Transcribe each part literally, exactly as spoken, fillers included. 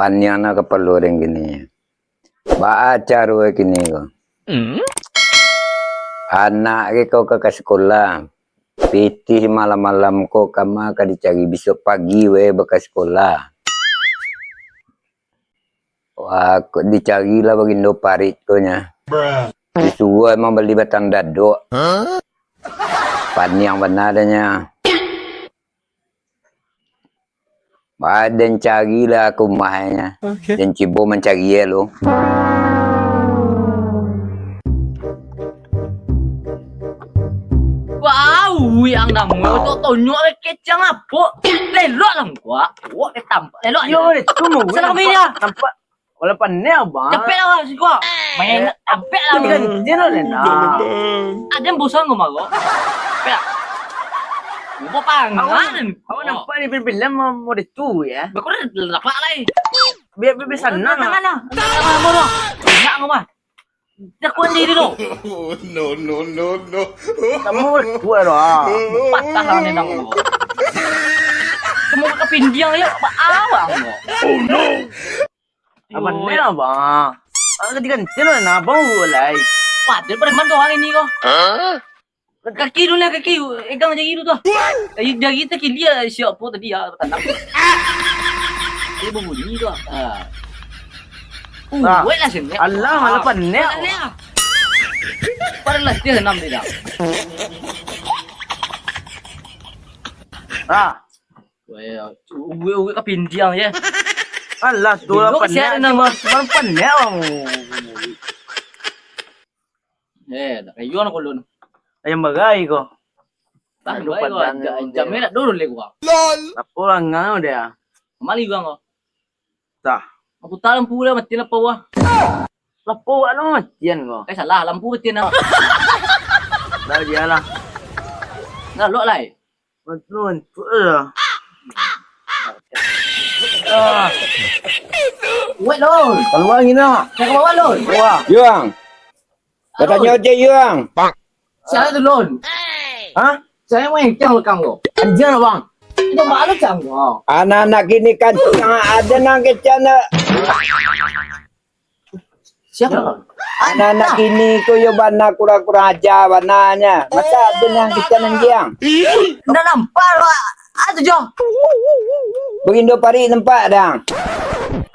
Paniang na kapalo den kini. Baa caro kini ko? Anak ke kau ka, ka sikolah. Pitih malam-malam ko kama ka dicari, bisuak pagi we baka sikolah. Wah, kok dicari lah bagindo parit ko nya. Disuruah emang bali batang dadok. Paniang bana dah nya. Wah, den cari lah ka rumah nya. Den cubo mancari e lo. Wah, uwi ang namo tu tonyok le kecang apo? Lelok lah kua. Wah, eh tampak lelok. Yo, itu mau. Salah kami ya. Nampak. Wala paneh, Bang. Capek lah, si kua. Main capek lah. Ganti lo, Lena. Ada yang bosan kau mah, kau. Capek lah. Kau pangan. Awak nampak di film-film model tu, ya? Bakal dapat lah, eh. Biar, biar, biar sanang. Tangan lah. Tangan lah, bodoh. Enak kau mah. Dah kuat diri tu. No, no, no, no. Kamu kuat lah. Patah lah ni nang. Kamu ke pindiang ya, awak. Oh no. Apa ni, Abang? Ah, ganti-ganti lah, nah, Abang dulu lah. Padahal preman tu hari ni kau. Kaki dulu lah, kaki. Egang jari tu, tu. Jari, jari tu kiri lah, siap apa tadi ya, tanam. Dia berbunyi tu. Ah. Nah. Buat lah sini. Alah, malah panek. Panek lah. Padah lah, dia enam dia dah. Nah. Weh, uwe-uwe ka pindiang je. Alah, tu lah. Bingung siapa nama. Cuman panek lah. Eh, dak kayuang ko lun. Ayam bagai ko. Tak Aduh, baik ko, padang ja-, ni jamnya dia. Dak dulu lagi gua. Apo langang dia? Mali gua ko. Tah. Aku tak lampu lah, mati lah power. Lah power lah matian ko. Eh, salah, lampu matian lah. Dah dia lah. Dah, lok lah, eh. Mantu-mantu lah. Ah. Wait, Lon. Kaluar angin nak. Saya ke bawah, Lon. Wah. Yuang. Batanyo je, Yuang. Siapa tu, Lon? Hah? Saya main kang lekang tu. Anjir, Bang. Itu malu cang, Bang. Anak-anak kini kan yang ada nang kecana. Siapa? Anak-anak kini ko yo bana kurang-kurang aja bananyo. Masa ado nan kecana anjiang? Ndak nampak, Pak. Ah, tu jo. Bagindo parik nampak dang.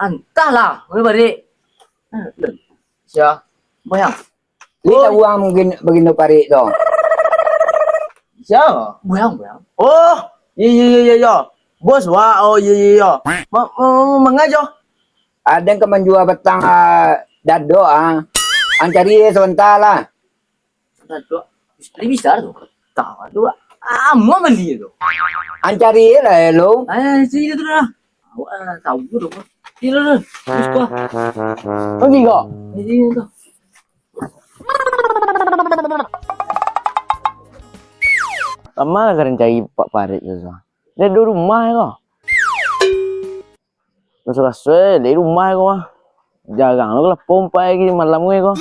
Antahlah, oi parik. Sia. Bayang. Ni tahu ang mungkin bagindo parik tu. Sia? Bayang, bayang. Oh, iya, iya, iya, iya. Bos, wah, oh, iya, iya, iya. Ma-, ma-, ma-, mangajo? Ada yang ka manjua batang, ah, dadok, ah. Ang cari sabanta lah. Dadok. Ini bisa tu. Tahu tu, Pak. Ah, mau beli tu. Ang cari lah, lo. Ah, sini tu lah. Awak, ah, tahu tu, Pak. Sini tu. Terus, Pak. Pergi kau. Ini tu. Lama lah kalian cari Pak Parit tu, Pak. Dia di rumah ko. Raso-raso di rumah ko mah. Jarang lo lah pompa lagi malam ko.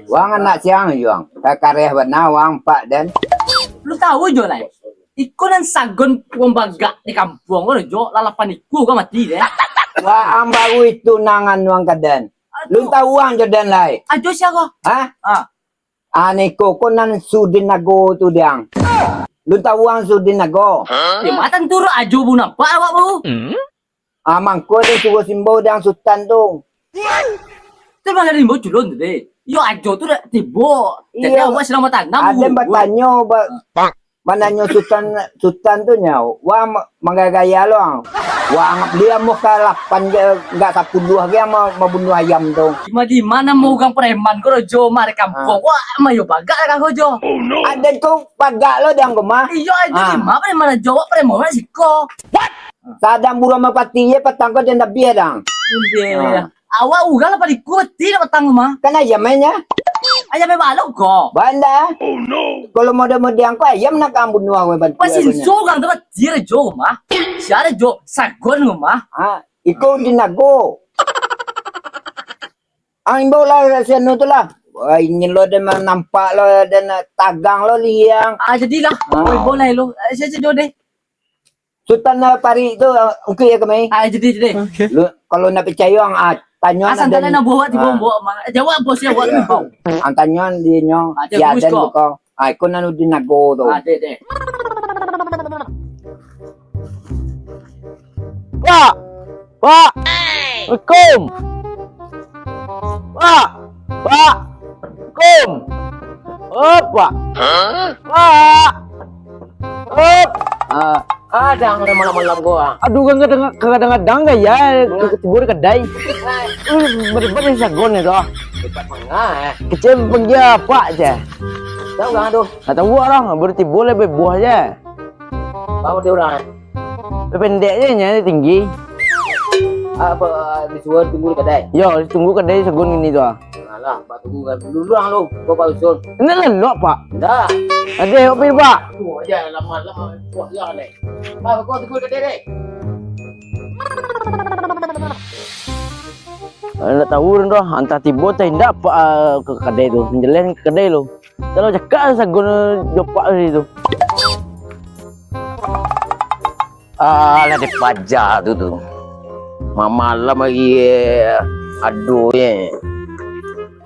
Wang anak siang, Yuang. Kakareh bana wang pak den. Lu tahu jo lai. Iko nan sagon wong bagak di kampuang ko jo lalapan iku ko mati deh. Wah, ang baru itu nangan wang kaden. Lu tahu wang jo den lai. Ajo sia ko? Hah? Ah. Aniko ko nan Sudin Nago tu, Diang. Lu tahu ang Sudin Nago? Di matan turun ajo bu nampak awak baru. Ah, mangko dia suruh simbau Diang Sutan tu. Tu malah rimbo culun tu deh. Yo ajo tu dah tibo. Jadi awak sedang bertanam. Ada bertanyo ba-, mananyo Sutan, Sutan tu nyo, wah ma-, manggagaya lo ang. Wah, dia amuah ka lapan je, enggak sapuluah ge ma-, mabunuh ayam tu. Di ma-, di mana mau urang preman ko jo mari kampuang. Wah, mayo bagak lah ko jo. Ada tu bagak lo dang ko mah. Iyo, ajo di ma preman jo, wak preman wak siko. Sadang buruan mapati je patang ko den dabiah dang. Awak urang lah paling kuatik nak patang ko mah. Kan ayam mainnya. Ayam main balok ko. Banda. Kalau model-model ang ko ayam nak ang bunuh aku bantu. Pasin sorang tu mati ajo mah. Sia ajo sagon ko mah. Ha, iko di nago. Ang imbau lah si anu tu lah. Wah, ingin lo den nampak lo den tagang lo liang. Ah, jadilah. Oi, boleh lo. Eh, sia jo deh. Sutan, ah, parik tu, ah, ungkit ya kami. Ah, jadi, jadi. Lu, kalau nak picayo, ah, tanyo Ah, nak santai dan lah, nak buat, tiba Ah. buat, ma-, jawab bos ya, buat Iya. kau. Ang tanyo di nyo, Ah, dia si Adan buka. Buko. Ah, iko nan di nago tu. Ah, dek, dek. Pak! Pak! Assalamualaikum! Pak! Pak! Assalamualaikum! Oh, Pak! Pak! Oh! Ah, kadang malam-malam ko, ah. Aduh, kadang-kadang, kadang-kadang gaya, Nah. ke tibo di kadai. Eh, bener-bener sagon itu, ah. Cepat mangah, eh. Kecil pergi apa aja? Tahu kan tu? Tak tahu orang, baru tibo lah buah aja. Tahu dia orang, eh? Pendek je, nya tinggi. Apa, disuruh tunggu di kadai? Yo, tunggu kadai sagon ini tu, ah. Alah, Pak tunggu kan. Dulu lah lu, kau Pak Usul. Ini lelok, Pak. Dah. Ada, opi, Pak. Tunggu aja, lama-lama. Buah ya, leh. Pak, kau tunggu di kadai, deh. Eh, ndak tahu dah, antah tibo, antah indak, Pak, ah, ke kadai tu. Menjelaskan ke kadai lu. Kalau cakap sagon jopak tadi tu. Alah, dipaja tu, tu. Mamalam lagi, eh, aduh, eh.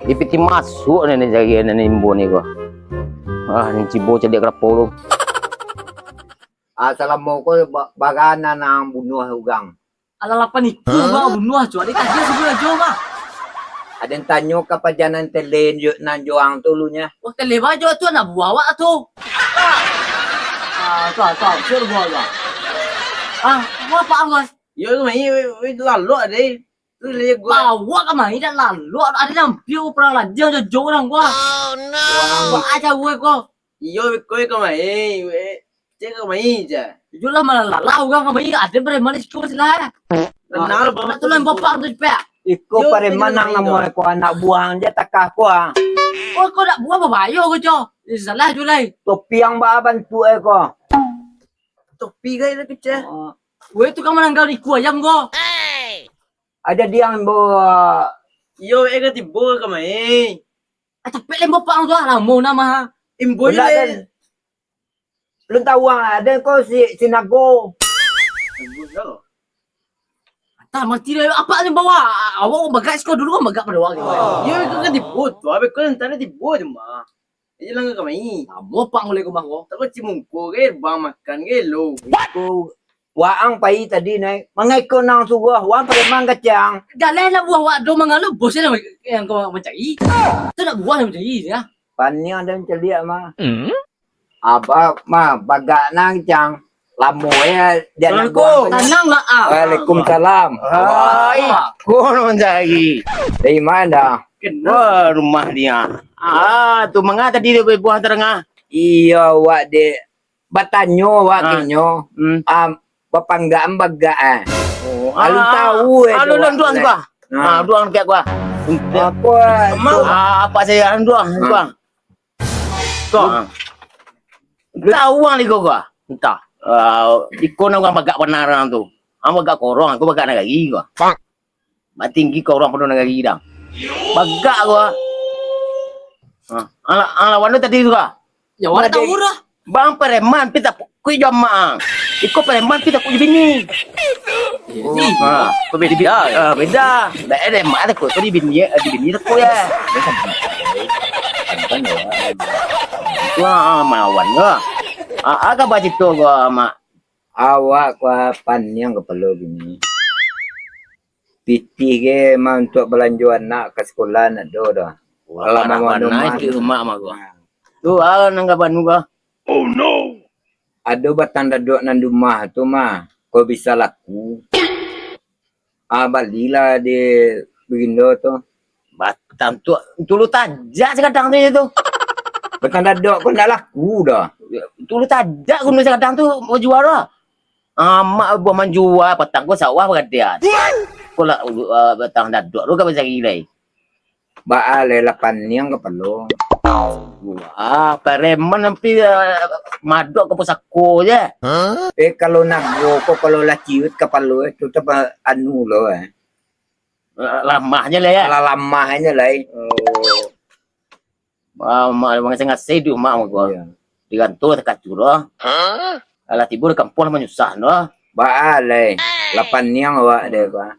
Dipiti masuk ni, ni jari ni, ni imbo ni ko. Ah, ni cibo cadiak karapo tu. Ah, salamo ko ba-, bagana nang bunuah urang. Alah, lapan ikua Hah? Bah bunuah, cuak. Dia tadi sebelum ajo, Bah. Ada yang tanyo ka pajanan tele jo, nan joang tu lu nya. Wah, tele bajo tu anak buah awak tu. Ah, tu, tu, sur buah awak. Ah, apa, Bos? Yo, tu mai, weh, weh, lalok deh. Tu leh gua. Bawa ka mai dah lalok, ada nampi perang lajang jojo orang gua. Oh, no. Wah, aja gue kok. Iyo, beko ka mai, weh. Cek ka mai ja. Iyolah, malah lalah urang ka mai, ado preman di siko masilah. Kenal banget tu lah, bapak tu, Pak. Iko preman nang namo ko anak buah je takah ko, ah. Oh, kau nak buah babayo ko, Jo. Ih, salah jo lai. Topi yang ba bantuk e ko. Topi gai lah kecil. Oh. Weh, tu ka mananggal iku ayam ko. Ada diang, Bo. Iyo, eh, ka tibo ka mai. Ah, capek lah, bapak tu, ah, lamo nama. Imbo je lah. Lu tahu, ah, ada ko si, si Nago. Nago, no. Tah, mati lah. Apa ni bawa? Awak bagak siko dulu, kan bagak pado awak. Yo, itu kan tibo tu. Abis ko ntar tibo je mah. Ini langgar ka mai. Lamo pang mulai ko mah ko. Takut cimungko ke, bang makan ke lo. Ko waang pai tadi nai. Mangai ko nang suruah, waang preman kacang. Jaleh lah buah wak do mangalu bos yang, yang kau mancari. Tu nak buah yang mancari ya. Paniang dan celiak mah. Abah mah bagak nang cang. Lamo ya dia nak Assalamualaikum. Buang. Tanang lah, ah. Waalaikumsalam. Hai, ko nan mancari. Dari mana? Wah, rumah dia. Ah, tu manga tadi dia buah terengah. Iyo, wak dek. Batanyo wak Ah. Kinyo. Hmm. Ah, bapanggaan bagak ah. Oh, Alun ah, tahu eh, alun jawab duang lah. Juga. Ah, duang dekat gua. Apa? Mau. Ah, apa saya alun duang, Ah. Duang. Kau, ah. Entah urang liko ko. Entah. Ah, iko nan urang bagak bana urang tu. Ang bagak korong, aku bagak nagari ko. Pak. Batinggi korong pado nagari dah. Bagak ko. Ah, ang la-, ang lawan tu tadi tu ko. Ya, awak tahu dah. Bang preman, pi takuik jo amak ang. Iko preman, pi takuik jo bini. Ha, ko beda. Ha, beda. Dak ado mak takuik, ko di bini, di bini takuik ya. Wah, malawan ko. Ah, ah, ka bacito ko, Mak. Awak ko paniang kapalo bini. Pitih ge mah untuak balanjo anak ka sikolah ndak ado doh. Wah, alah, parah mano bana mah itu tu. Mak, mak gua. Tu, ah, nan ka banu kah? Oh, no. Ado batang dadok nan di rumah tu mah, ko bisa laku. Ah, balilah di Bagindo tu. Batang tu, tulu tajak sakadang tu, tu. Batang dadok ko ndak laku doh. Tulu tajak gunung sakadang tu, bajua doh. Amak buah manjua, patang ko sawah bagadian. Ko lah, uh, batang dadok tu ka bacari lai. Baa lai lah paniang kapalo. Wah, preman sampai, uh, madok ka pusako je. Eh, kalau nago ko, kalau lah ciut kapalo, eh, tu tapa anu lo, eh. Lamahnyo lah, ya? Lah lamahnyo lah, eh. Oh. Ah, ma-, mangasai-ngasai duit mak, mak gua. Iya. Digantung takacur, ah. Hah? Alah tibo di kampuang lah manyusah tu. Baa lai, lah paniang awak deh, Pak.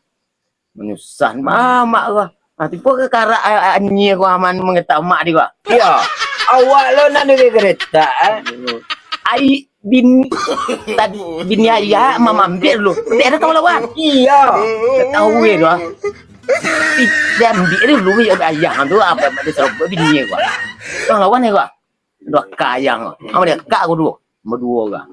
Manyusah mamak ko. Ah, tibo ka karak, ah, ah, anyia ko aman mangetak mak di ko. Iyo. Awak lo nak duduak geretak, eh? Ai bini tadi, bini ayah mamambil lu. Dek ada tahu lawan. Iyo. Dak tahu ye tu. Ih, dia ambil dulu ye ayah tu, apa dia serobot bini ko. Tahu lawan ye ko. Dua kayang. Apa dia kak ko dulu? Baduo urang.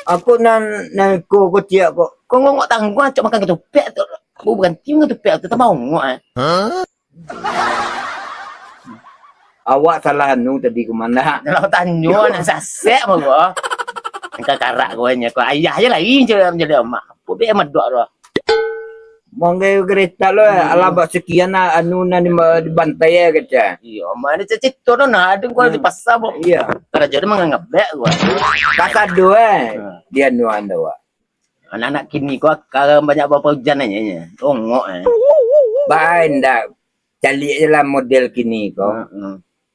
Aku nan, nan ko kocik ko. Ko ngongok tangguang, cok makan ketupat tu. Aku berhenti makan ketupat tu, tambah ongok, eh. Awak salah anu tadi, Komandan. Kalau tanyo, nak sasek mah gua. Angka karak gua nya, ko ayah je lain je jadi amak. Apa be madok tu? Manggayo geretak lo, eh. Alah, bak sekian lah, anu, nan di, dibantai, eh, kecek. Iyo, mana cecito tu, nah, ada gua di pasar, bo. Iyo. Karajo dia manganggap baik gua. Kasado, eh. Di anu anda, wak. Anak-anak kini ko, sekarang banyak bapaujan aja, nya. Ongok, eh. Bah, indak. Caliak je lah model kini ko.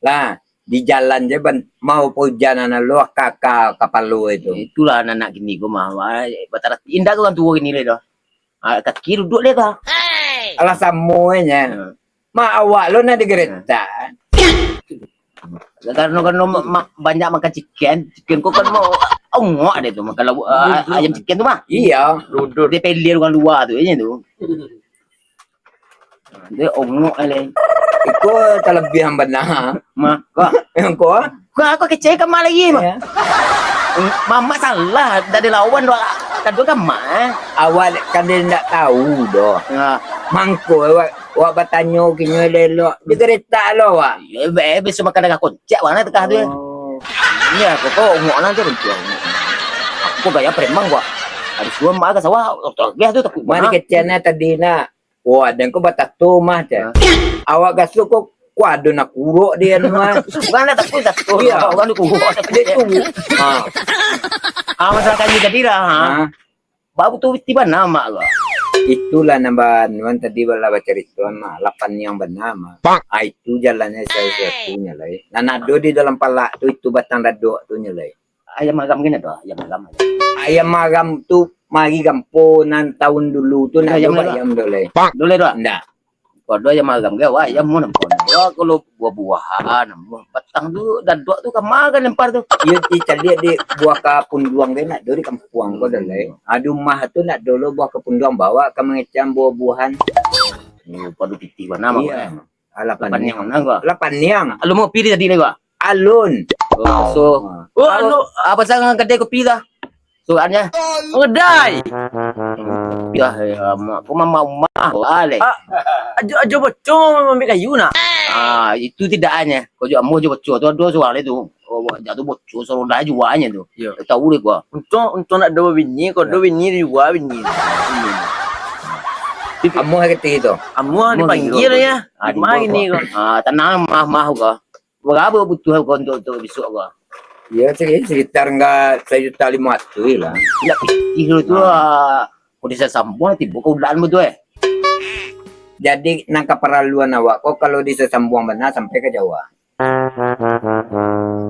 Lah, di jalan je ban-, mau paujan anak lo, kaka kapalo itu. Itulah anak-anak kini ko mah. Wah, batarati indak urang tuo kini lai doh. Ah, kaki duduk lai doh. Alah, samo nya. Mak awak lo nak digeretak. Karano, karano ma-, ma-, banyak makan chicken, chicken ko kan mau ongok deh tu, makan lauk, ah, ayam chicken tu mah. Iyo. Dia pelir urang lua tu, inyo tu. Dia ongok lai. Iko kalabiahan bana. Mah, ko. Ko? Ko, ko kecek ka mak lagi, mah. Iyo. Mamak salah, dak ada lawan doh. Kadua ka mak, eh. Awak kan dia ndak tahu doh. Mangko awak, awak batanyo kinyo elok-elok. Di geretak lo awak. Iyo, be-, biaso makan dagah koncak, mana tekah tu, eh. Oh. Iyo, ko, ko ongok lah tu, runtuah. Ko gaya preman, ko. Ada suruah mak ka sawah, oto biaso tu takut. Mari kecek nah tadi nak. Wah, den ko batato mah, cek. Hah? Awak gaso ko, ko ado nak kurok di anu, ah. Bukan nak takut, takut. Iyo. Awak kan kurok, takut. Dia tu. Ha. Ah, masalah kayu tadi lah, ha. Ha. Babu tu tiba nama ko. Itulah nambah nuan tadi lah bacarito mah, lapan yang bana mah. Ah, itu jalannyo satu-satunya lai. Nan ado di dalam palak tu, itu batang dadok tu nya lai. Ayam maram kan ado, ayam maram. Ayam maram tu mari gampo nan taun dulu tu, nak ayam ado ayam tu lai. Dulu tu? Ndak. Kok ado ayam maram ke, wah, ayam mun nampak. Wah, kalau buah-buahan, buah batang tu, dadok tu, kama kan lempar tu. Iyo, dicaliak di buah kapunduang ke, nak ado di kampuang ko dah lai. Ado mah tu nak dulu buah kapunduang, bawa ka mangecek buah-buahan. Oh, padu pitih bana mah. Iyo. Alah, paniang. Paniang, nah, gua. Alah, paniang. Alun mau piri tadi ni, gua. Alun. Oh, so. Oh, anu. Apa sah dengan kedai kopi dah? Suratnya. Kedai. Ya, ya, mak. Aku mama umah, gua, leh. Ah, ajo, ajo bocor ambil kayu, nak. Ah, itu tidak hanya. Kau juga amuah ajo bocor tu, ada surat itu. Oh, wak, jatuh bocor, saroda jualnya tu. Iya. Tahu deh gua. Untung, untung nak dua bini, kau dua bini, dua bini. Amuah kata itu. Amuah dipanggil ya. Ah, di bawah ni kau. Ah, tenang, mah, mah kau. Berapa butuh kau untuk, untuk besok kau? Ya, segi-, sekitar enggak sajuta lima ratus lah. Ya, pitih lu tu, ah, kau bisa sambung, tiba kau ulan betul, eh. Jadi, nang kaparaluan awak kau kalau bisa sambung benar sampai ke Jawa.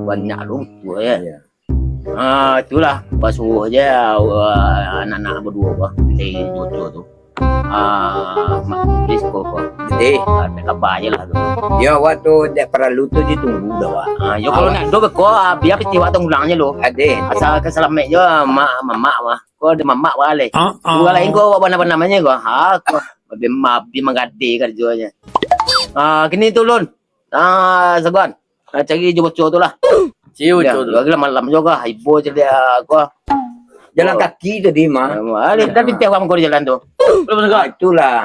Banyak tu, tu, ya. Iya. Ah, itulah, pas suruh je, ah, anak-anak berdua, bah, dari Jojo tu. Ah, mak, di sekolah, bah. Jadi? Ah, naik kabar je lah tu. Ya, awak tu, dek paralu tu ditunggu dah, wak. Ah, yo, kalau nak do beko, ah, biar piti wak tong ulang je lo. Ade. Asal ke selamat je, mak, mamak, mah. Kau ada mamak, wak, leh. Ah, ah. Dua lain kau, wak, nama-namanya kau. Ha, kau. Lebih mabi menggadai kerjanya. Ah, kini tu, Lun. Ah, Saguan. Ah, cari jo bocor tu lah. Cari bocor tu. Lagi lah malam juga, hibur je dia, gua. Jalan kaki tadi, mah. Ah, ada, ada pitih orang kau di jalan tu. Belum Saguan. Ah, itulah.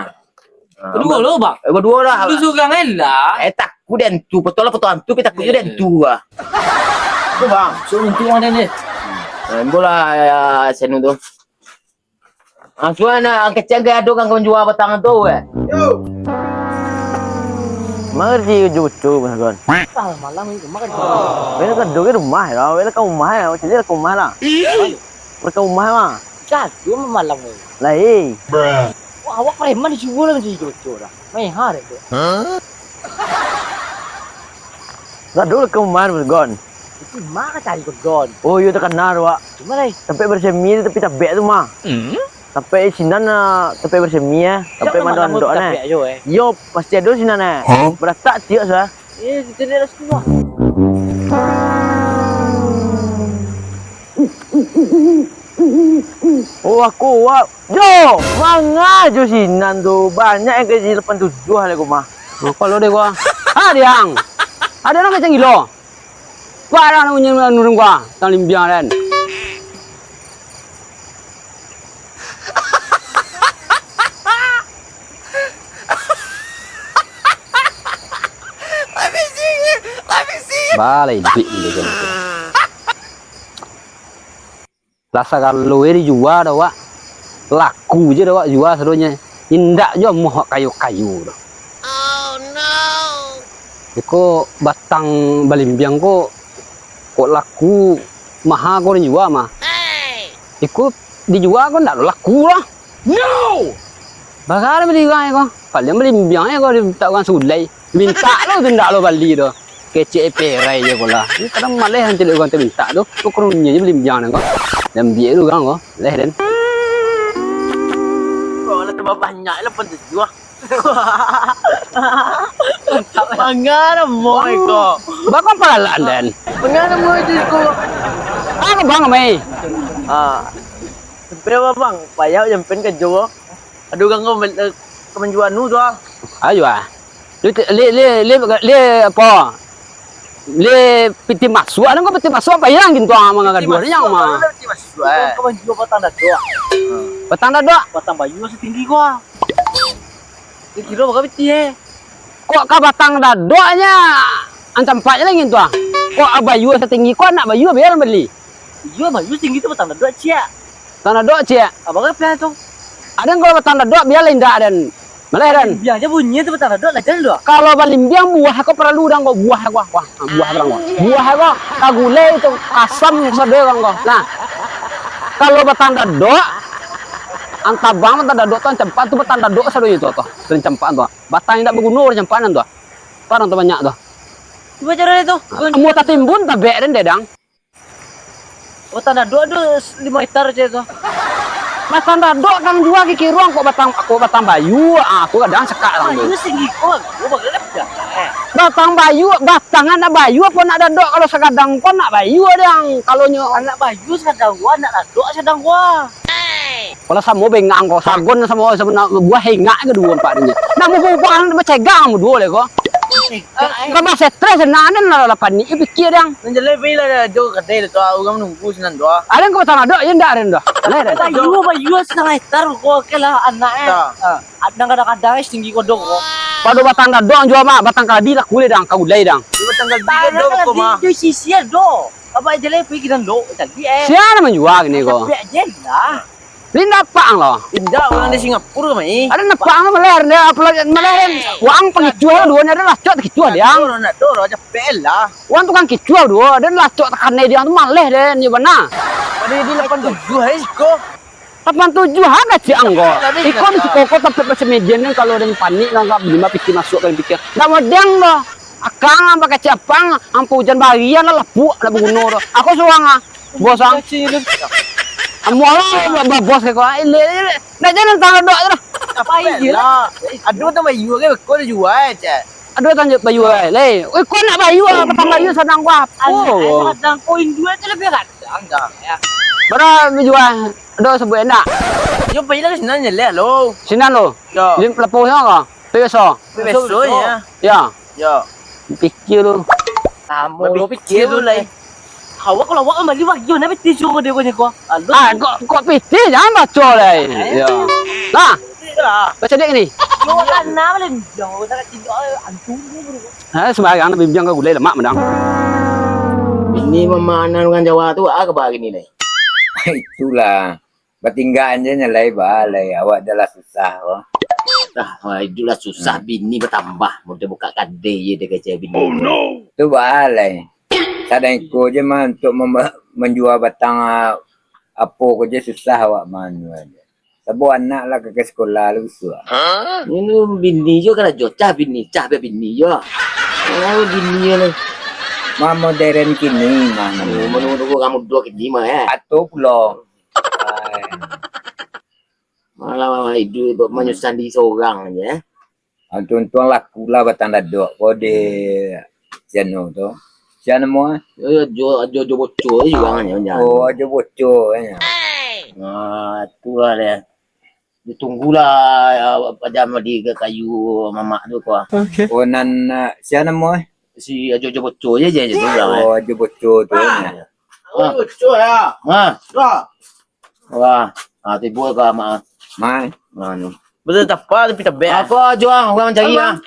Ah, kedua lo, Bang. Eh, kedua lah. Lu seorang lah. Eh, takut dia hantu. Betul lah, betul hantu, tapi takut dia hantu lah. Tu, Bang. Suruh hantu orang ni. Eh, bola, ya, senu tu. Ah, suan nak kecek ke ado kan kau jual batang tu, eh? Yo. Mari jo tu, Bang Saguan. Ah, malam ni rumah kan. Weh, kan doi rumah lah. Weh, kan rumah lah. Macam ni lah rumah lah. Iya. Mereka rumah lah. Jadu malam ni. Lai. Wah, awak preman disuruh lah macam itu, dah. Main hard tu. Hah? Gaduh lah kau main, Gon. Itu mah ka cari kogon. Oh, iyo takana tu, Wak. Di ma, lai? Tampek basemi tu, tapi tabek tu mah. Hmm? Tampek sinan, ah, tampek basemi, eh. Tampek mandok-mandok, nah. Tabek jo, eh. Iyo, pasti ado sinan, eh. Hah? Baratak tiok sa. Eh, kita lihat lah situ, Wak. Oh, aku, Wak. Jo, manga jo sinan tu. Banyak yang gaji lapan tujuah lah, ko mah. Apa lo deh, gua? Ah, Diang. Ada orang kacang gilo. Barang nunyi nurung gua, tang limbiang den. Balai bik ni kan. Lah sagalo e dijua dah, Wak. Laku je dah, Wak, jua sadonyo. Indak juo amuah wak kayo-kayo tu. Iko batang balimbiang ko, kok laku maha ko dijua mah. Iko dijua ko ndak laku lah. No! Bagana bali urang ko. Paliang balimbiang ko dimintak urang sulai. Mintak lo tu ndak lo bali tu. Kecek perai je ko lah. Ni kadang maleh nanti urang tu mintak tu. Ko kurunye je balimbiang ko. Diambiak tu urang ko. Leh den. Ko lah tambah banyak lah pun tujuah. Manga namo iko? Bakal palalak den. Manga namo iko? Ah, bang mai. Ah. Sampai apa, Bang? Payah sampai ka Jawa. Aduh, ganggu men-, eh, ka manjua anu tu, ah. Ayo, ah. Li, li, li, li, li apa? Li piti masuak, nang ko piti masuak apa yang gintu ah mangagaduah ni nyawa mah. Piti masuak, eh. Ka manjua batang dadok. Batang dadok? Batang bayu satinggi ko, ah. Kiro bara piti, eh? Kok ka batang dadoknyo, ancam ampeknyo lai gintu ah. Kok bayu satinggi ko, anak bayu bia bali. Iyo, bayu satinggi tu batang dadok, ciek. Batang dadok, ciek. Abang kan pian tu. Aden kalau batang dadok, bialah indak, den. Malah, den. Biar aja bunyi tu batang dadok, lah, jalan dulu. Kalau balimbiang buah ko paralu dang ko, buah ko, buah, buah dang ko. Buah ko, ka gulai tu, asam sado dang ko. Nah, kalau batang dadok, antabang batang dadok tu, ancampak tu batang dadok sado itu tu, ancampakan tu. Batang indak baguno, ancampakan tu. Parang tu banyak tu. Cuba cara dia tu. Amuah tatimbun, tabek den, dang. Batang dadok tu limo hektar je tu. Batang dadok kan jua kikiruang kok batang, kok batang bayu, ah, tu kadang sekak lah tu. Bayu singgi ko, ko bagelap dah. Eh. Batang bayu, batang anak bayu apa nak dadok kalau sagadang ko nak bayu dang. Kalau nyo anak bayu sagadang gua, anak dadok sagadang gua. Kalau samo bengang ko, sagon samo, samo nak buah hengak ke duo empat ni. Nak mau buah nak bacegang mu duo le ko. Kan ba stres, nah, nan lah, lah panik, eh, pikia dang. Nan jaleh pai lah, jo kadai lah tu, urang nunggu sinan tu. Aden ko batang dadok, iyo ndak aden tu. Lah, aden. Bayu, bayu, satangah hektar ko, oke lah, anak, eh. Ah. Aden kadang-kadang, eh, tinggi kodok ko. Pado batang dadok jua mah, batang kaladi lah kulai dang, ka gulai dang. Batang kaladi ko mah. Di sisi ado. Apa jaleh pai kidan do, jadi, eh. Sia nan manjua kini ko? Capek je lah. Indak apak ang lo. Indak, urang di Singapura, mai. Aden apak ang lo maler, apo lagi maler. Wang pangicuah duo ni, aden lacok takicuah dang. Nak doro, nak doro, capek lah. Wang tukang kicuah duo, aden lacok takanai dang tu maleh den, iyo bana. Pada di lapan tujuh, eh, siko. Lapan tujuh ha kacik ang ko. Iko di siko ko tampek basemedian kan, kalau aden panik kan, ka bima piti masuak ka pikia. Ndak modang doh. Akang ang bakacik apang, ampo ujan barian lah lapuak, ndak baguno doh. Ako surang ah. Bos ang. Amuah lah, ba-, ba-, bos ko. Ah, ile, ile. Nak jalan tang dok tu lah. Apa iyo lah? Aduh, tang bayu ke, ko dijua, cek. Aduh, tang bayu, eh. Leh, oi, ko nak bayu, ah, batang bayu sanang ko apo? Anak, eh, sangat dang ko indua tu lebih gadang, dang, ya. Bara dijua? Aduh, sabuik endak. Yo, pai lah ka sinan je lah, lo. Sinan lo? Yo. Di lapau sana ko? Pai biaso? Pai biaso, ya. Ya. Yo. Pikia lu. Lamo lu pikia tu, lai. Awak kalau awak mambali wak, yo, nak pitih suruh dia ko nyo ko. Aduh. Ah, kok, kok pitih? Jangan baco, lai. Eh. Yo. Nah. Pitih lah. Baco dek ni. Yo, kan, nah, lai. Jangan, jangan tindak, eh, antum tu, bro. Ha, sembarang nak bimbiang ka gulai lamak madang. Bini mamanan urang Jawa tu, ah, ka bagini, lai. Itulah. Batinggaan je nyo lai, ba, lai. Awak dah lah susah, wah. Dah, wah, idup lah susah, hmm. Bini batambah, mudah buka kadai je dia kecek bini. Oh, no. Tu ba, lai. Sadang iko je mah untuk mamba-, manjua batang, ah, apo ko je susah awak manjua je. Sabo anak lah ka, ka sikolah lah bisuak. Hah? Ini bini jo karajo, cah bini, cah bini jo. Oh, bini jo lah. Mah modern kini, mah. Hmm, menunggu-nunggu kamu dua kini mah, eh. Atau pulo. Malah-malah hidup manyusah diri sorang je, eh. Ah, untuang laku lah batang dadok ko di sianu tu. Sia namo, eh? Eh, Ajo, Ajo, Ajo Boco je jugangnyo, jan. Oh, Ajo Boco, eh. Ah, itulah deh. Ditunggulah, ah, pajam di kayu mamak tu ko. Okey. Oh, nan, ah, sia namo, eh? Si Ajo, Ajo Boco je, je, je tu lah, eh. Oh, Ajo Boco tu, eh. Ah. Ajo Boco, ya. Ah. Wah. Wah. Ah, tibo ka mak. Mai. Anu. Betul tapa tapi tebek. Apa, Juang? Urang cari, ah.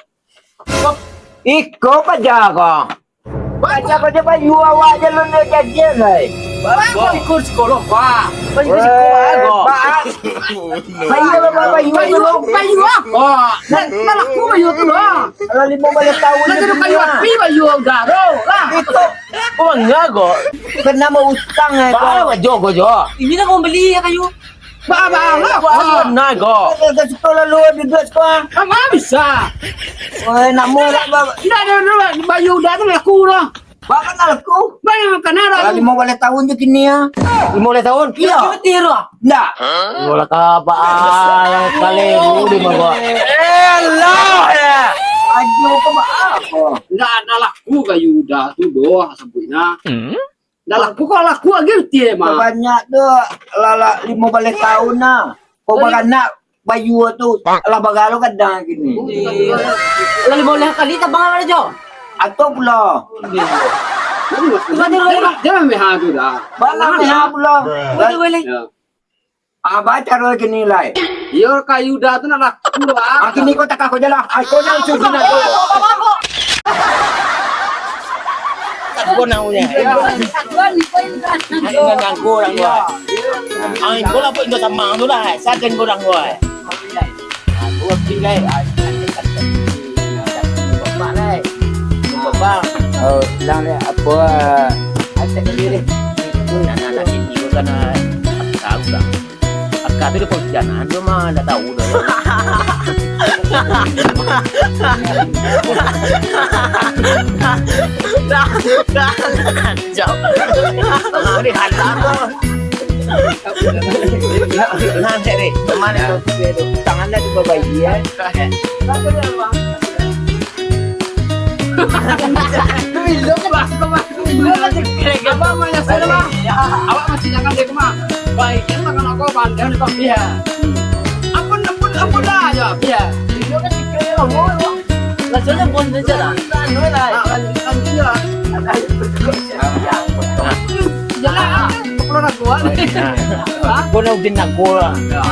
Iko paja ko. Paja ko je bayu awak je lun dia jajan, lai. Bagus. Ikut sekolah, Pak. Bagus sekolah, kok. Bayu, bayu, bayu, bayu. Bayu apa? Nak, nak laku bayu tu lah. Lah limo baleh taun. Lah jadi bayu api, bayu udaro lah. Itu. Oh, enggak, kok. Kena mau utang, eh, kok. Bawa jo, kok, jo. Ini nak mau beli ya kayu. Ba, ba, ba, ba. Nah, go. Kita suka lalu duduk suka. Apa bisa? Oi, nak murah, ba. Ndak ada, ndak ada. Bayu udah tu laku dah. Ba, kan laku. Bayu kan ada. Lah, lima belas tahun je kini, ya. Lima belas tahun? Iya. Betul lah. Ndak. Bola kaba, ah, kali dulu di bawah. Eh, lah, ya. Ajo ke ba apa? Ndak ada laku kayu udah tu doh, sebutnya. Dah laku, kok laku lagi utie mah. Banyak tu, lah, lah, limo baleh taun nah. Kok baranak bayu tu, lah bagalo kadang kini. Lah limo baleh kali tabang lah, Jo. Atau pulo. Jangan meha tu dah. Bana meha pulo. Betul boleh. Ya. Ah, baca roh kini lai. Iyo, kayu dah tu nak laku lah. Ah, kini kau takah kau je lah. Ah, kau jangan suruh nak kau. Takut nak punya. Takut ni kau yang dah. Nak kena nganggur orang tua. Ah, kau lah buat kau sama tu lah. Saya kena orang tua. Aku tinggal. Bapak lai. Bapak. Oh, bilang dia apa? Ayo, saya kena diri. Nah, nah, nah, sini kau sana. Tahu lah. Akak tu dia pun jangan tu mah, ndak tahu dah. Dah, dah, dah, jauh. Ini hatam tu. Nah, nah, cek ni. Mana tu? Tangan dah tu babai, ya. Apa masih jangan dia kemah? Baik, yang tangan aku pandai ni kau dia. Ampun, ampun, ampun dah aja dia. Rasanya pun saja lah. Anu lah. Ah, lanjut, lanjut je lah. Jalan, ah, kepala nak kuat. Hah? Kau nak ujian nak gol lah. Ya.